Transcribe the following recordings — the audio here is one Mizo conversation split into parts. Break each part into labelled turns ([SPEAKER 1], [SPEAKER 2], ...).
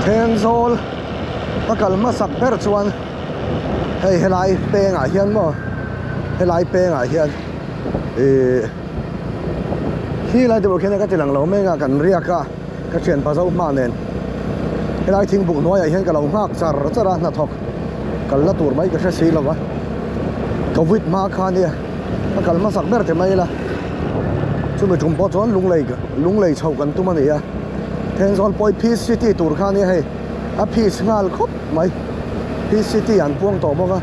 [SPEAKER 1] Thenzawl a kal hmasak ber chuan hei helai pengah hian maw helai pengah hian ihh khi lai te pawh khian ka ti lang lo mek a kan riak a ka thianpa zo hma nen helai thingbuk hnuaiah hian ka lo nghak char char a hnathawk kal la tur mai ka hre si lo va covid hma kha nia ka kal hmasak ber te mai ila chumi tum pawh chuan lunglei lunglei chhoh kan tum a ni a Thenzawl pawh hi Peace City tur kha ania hei a peace nghal khawp mai Peace City an puang tawh bawk a.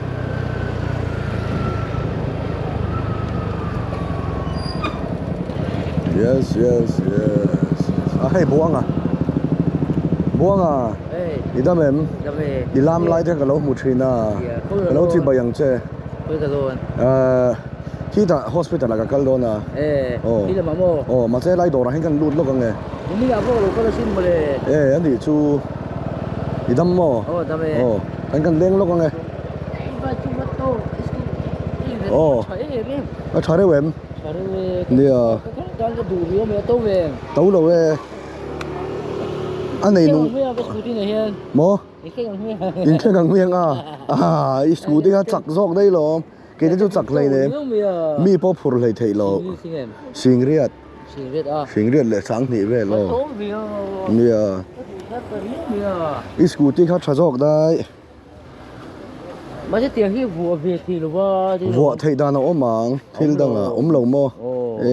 [SPEAKER 1] Yes yes yes a hei Buanga Buanga i dam em i lam lai te ka lo hmu thin a ka lo chibai ang che. Ahh khitah hospital ah ka kal dawn a aw aw mahse helai dawrah hian kan lut lawk ang e e a nih chu i dam maw aw kan kan leng lawk ang e aw a tha reuh em nia to lo e a nei nung maw. Inthleng ang hmiang a ah i scooty kha chak zawk daih lo kei te chu chak hlei nem mi pawh phur hlei theih lo singriat singriat leh sanghnih vel aw nia i scooty kha tha zawk daih vuah theih dan a awm ang thil dangah awm lo maw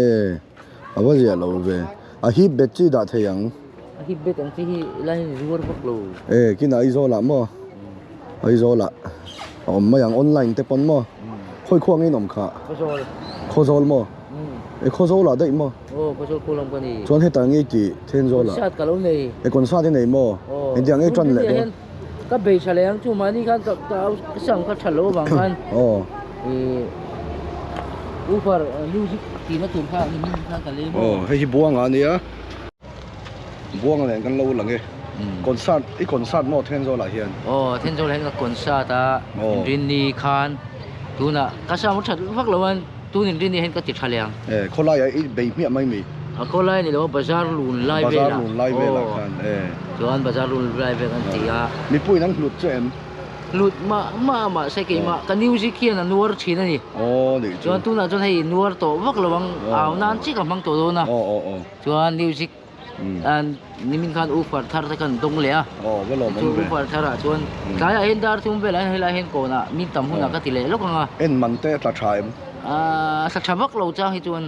[SPEAKER 1] e a va ziah lo ve. A hip bet chi dah thei ang.
[SPEAKER 2] A hip bet ang chi hi lai hian zuar vak lo.
[SPEAKER 1] E kinah Aizawl ah maw? Aizawl ah a awm mai ang online te pawn maw? Khawi khuang in awm kha?
[SPEAKER 2] Khawzawl.
[SPEAKER 1] Khawzawl maw? E Khawzawl ah daih maw?
[SPEAKER 2] Aw Khawzawl khaw lam ka ni.
[SPEAKER 1] Chuan hetah nge tih Thenzawl ah?
[SPEAKER 2] Concert ka lo nei.
[SPEAKER 1] E concert i nei maw?
[SPEAKER 2] Aw.
[SPEAKER 1] Engtiang nge tan leh dawn?
[SPEAKER 2] Ka bei tha leh ang chu mahni khan ka ka sam ka tha lo avang khan.
[SPEAKER 1] Aw.
[SPEAKER 2] E Uber music tihna tur kha ni min khan ka lei maw.
[SPEAKER 1] Aw hei hi Buanga a nia. Buanga nen kan lo lang e. Concert i concert maw Thenzawl ah hian?
[SPEAKER 2] Aw Thenzawl ah hian ka concert a Inrinni khan tunah ka sam a that vak lo a tun Inrinni hian ka ti tha leh ang.
[SPEAKER 1] E khawlai ah i bei hmiah mai mi?
[SPEAKER 2] A khawlai ni lo a bazar lun lai velah.
[SPEAKER 1] Bazar lun lai velah khan e.
[SPEAKER 2] Chuan bazar lun lai vel an ti a.
[SPEAKER 1] Mipuiin an hlut che em?
[SPEAKER 2] Hlut mah mah a mahse keimah ka music hian a nuar thin a ni.
[SPEAKER 1] Aw nih chu.
[SPEAKER 2] Chuan tunah chuan hei nuar tawh vak lo ang au nan chiah ka hmang tawh dawn a.
[SPEAKER 1] Aw aw aw.
[SPEAKER 2] Chuan music nimin khan ufar thar te khan dawng leh a.
[SPEAKER 1] Aw va lawm awm ve.
[SPEAKER 2] Chu ufar thar ah chuan tlaiah hian dar thum velah hian helai hian kawnah min tam hunah ka ti leh lawk ang a.
[SPEAKER 1] En man te a tla tha em?
[SPEAKER 2] A tla tha vak lo chang hi chuan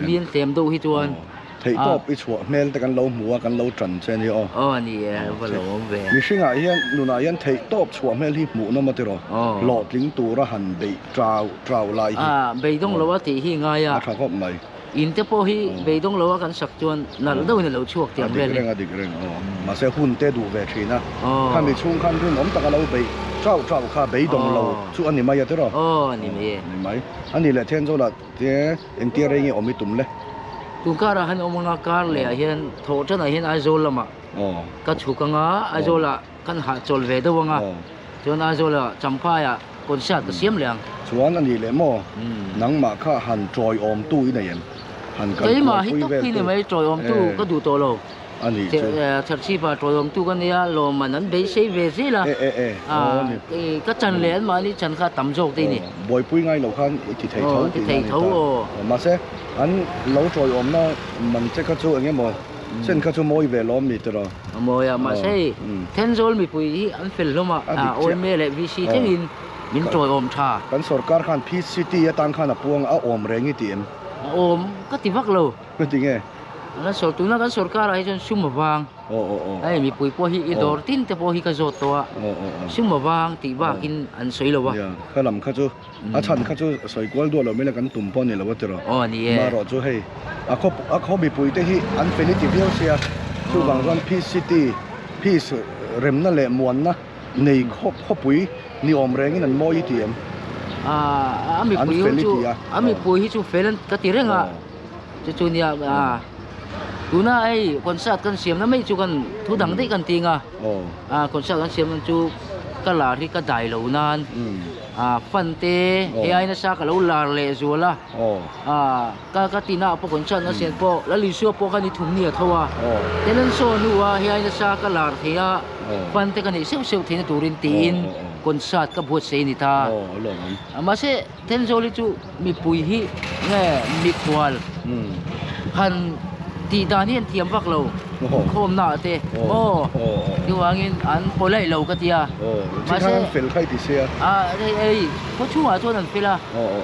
[SPEAKER 2] mi an tlem deuh hi chuan.
[SPEAKER 1] Theih tawp i chhuah hmel te kan lo hmu a, kan lo tan che a ni aw.
[SPEAKER 2] Aw ni e, va lo awm ve.
[SPEAKER 1] Mihringah hian nunah hian theih tawp chhuah hmel hi hmuh nawm a tiraw? Hlawhtling tura han beih trau trau lai hi.
[SPEAKER 2] A, beidawng lo a tih hi ngai a.
[SPEAKER 1] A tha khawp mai.
[SPEAKER 2] In te pawh hi beidawng lo a kan sak chuan nalh deuhin a lo chhuak tiang vel hi.
[SPEAKER 1] A dik reng a dik reng aw. Mahse hun te duh ve thin a. Khami chhung khan rinawm taka lo beih trau trau kha beidawng lo chu a ni mai a tiraw?
[SPEAKER 2] Aw a ni mai e.
[SPEAKER 1] Ni mai. A nih leh Thenzawl ah te engtia rei nge awm i tum le?
[SPEAKER 2] Tun karah han awm anga kar leh ah hian thawh tanah hian Aizawl lamah ka chhuk anga Aizawl ah kan hahchawl ve deuh anga chuan Aizawl ah Champhai ah concert ka siam leh ang.
[SPEAKER 1] Chuan a nih leh maw? Nangmah kha han tawiawm tu i nei em? Han kal
[SPEAKER 2] Keimah hi
[SPEAKER 1] kualpui
[SPEAKER 2] tawp
[SPEAKER 1] vel
[SPEAKER 2] hi
[SPEAKER 1] tu.
[SPEAKER 2] ni mai tawiawm tu ka duh tawh lo.
[SPEAKER 1] A nih chu.
[SPEAKER 2] Chherchhipa tawiawm tu ka nia lawmman an beisei ve zel a.
[SPEAKER 1] E e e aw ni.
[SPEAKER 2] Ka chan leh an mahni chan kha tam zawk te i ni.
[SPEAKER 1] Buaipui ngai lo khan i ti thei tho tih na a ni ta. Mahse an lo tawiawmna man che kha chu eng emaw Sen kha chu mawi ve lawm ni tiraw?
[SPEAKER 2] A mawi a, mahse hei Thenzawl mipui hi an fel hlawm a, OMA leh VC thlengin min tawiawm tha.
[SPEAKER 1] Kan sorkar khan Peace City atan khan a puang a, a awm reng i ti em?
[SPEAKER 2] A awm ka ti vak lo.
[SPEAKER 1] Ka ti nge?
[SPEAKER 2] Kan sor tuna kan sorkar ah hi chuan sum a vang. Hei mipui pawh hi i dawr tin te pawh hi ka zawt tawh a, sum a vang tih bakin an sawi lo a.
[SPEAKER 1] Nia, kha lam kha chu A chhan kha chu sawi kual duah lo mai la kan tum pawh a ni lo a tiraw.
[SPEAKER 2] Aw ni e.
[SPEAKER 1] Marawh chu hei a khaw a khaw mipui te hi an fel i ti viau sia chuvang chuan Peace City Peace remna leh muanna nei khawp khawpui ni awm rengin an mawi i ti em?
[SPEAKER 2] A
[SPEAKER 1] An
[SPEAKER 2] mipui
[SPEAKER 1] fel i
[SPEAKER 2] chu
[SPEAKER 1] ti a.
[SPEAKER 2] A mipui hi chu fel an ka ti reng a chu chu nia a tuna hei concert kan siamna mai chu kan thu dang daih kan ting a a concert kan siamna chu. ka lar hi ka dai lo nan ah fan te hei ai nasa ka lo lar leh zual a ah ka ka tina ah pawh concert na sian pawh Lal Isua pawh kha ni thum ni a tho a talent show hnu a hei ai nasa ka lar thei a fan te ka neih seuh seuh theihna turin tiin concert ka buatsaih a ni ta mahse Thenzawl hi chu mipui hi nge mikhual han tih dan hi an thiam vak lo inkhawmna ah te aw chuvangin an polite lo ka tia mahse ah hei hei khaw chhungah chuan an fel a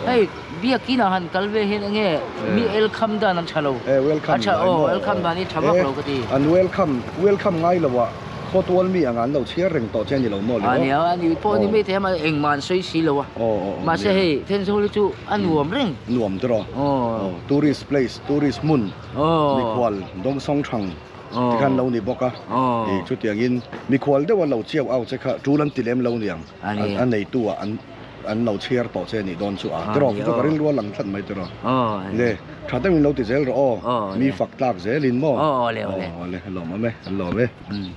[SPEAKER 2] hei biakin ah han kal vel hian enge mi elkham dan an tha lo a tha aw elkham dan hi tha vak lo ka ti.
[SPEAKER 1] An welcome welcome ngai lo ah. Khawtual mi anga an lo chhiar reng tawh che a ni lo maw le aw?
[SPEAKER 2] A nia, a ni pawh ni mai thei a, mahse engmah an sawi si lo a.
[SPEAKER 1] Aw aw aw.
[SPEAKER 2] Mahse hei Thenzawl hi chu a nuam reng.
[SPEAKER 1] Nuam tiraw?
[SPEAKER 2] Aw.
[SPEAKER 1] Aw, tourist place, tourist hmun,
[SPEAKER 2] Aw.
[SPEAKER 1] mikhual dawngsawng thang
[SPEAKER 2] Aw.
[SPEAKER 1] tikhan lo ni bawk a.
[SPEAKER 2] Aw.
[SPEAKER 1] I chutiangin mikhual deuh a lo chiau au che kha tul an ti lem lo niang.
[SPEAKER 2] A ni.
[SPEAKER 1] A neitu ah an an lo chhiar tawh che a nih dawn chu a.
[SPEAKER 2] A
[SPEAKER 1] Tiraw,
[SPEAKER 2] ni
[SPEAKER 1] chu chu ka
[SPEAKER 2] aw.
[SPEAKER 1] rilru a lang tlat mai tiraw?
[SPEAKER 2] Aw.
[SPEAKER 1] Le, tha deuhin lo ti zel rawh aw.
[SPEAKER 2] Aw
[SPEAKER 1] Mi
[SPEAKER 2] le.
[SPEAKER 1] fak tlak zelin maw?
[SPEAKER 2] Aw aw le aw le.
[SPEAKER 1] Aw le, a lawm awm e, an lawm e.
[SPEAKER 2] Umm.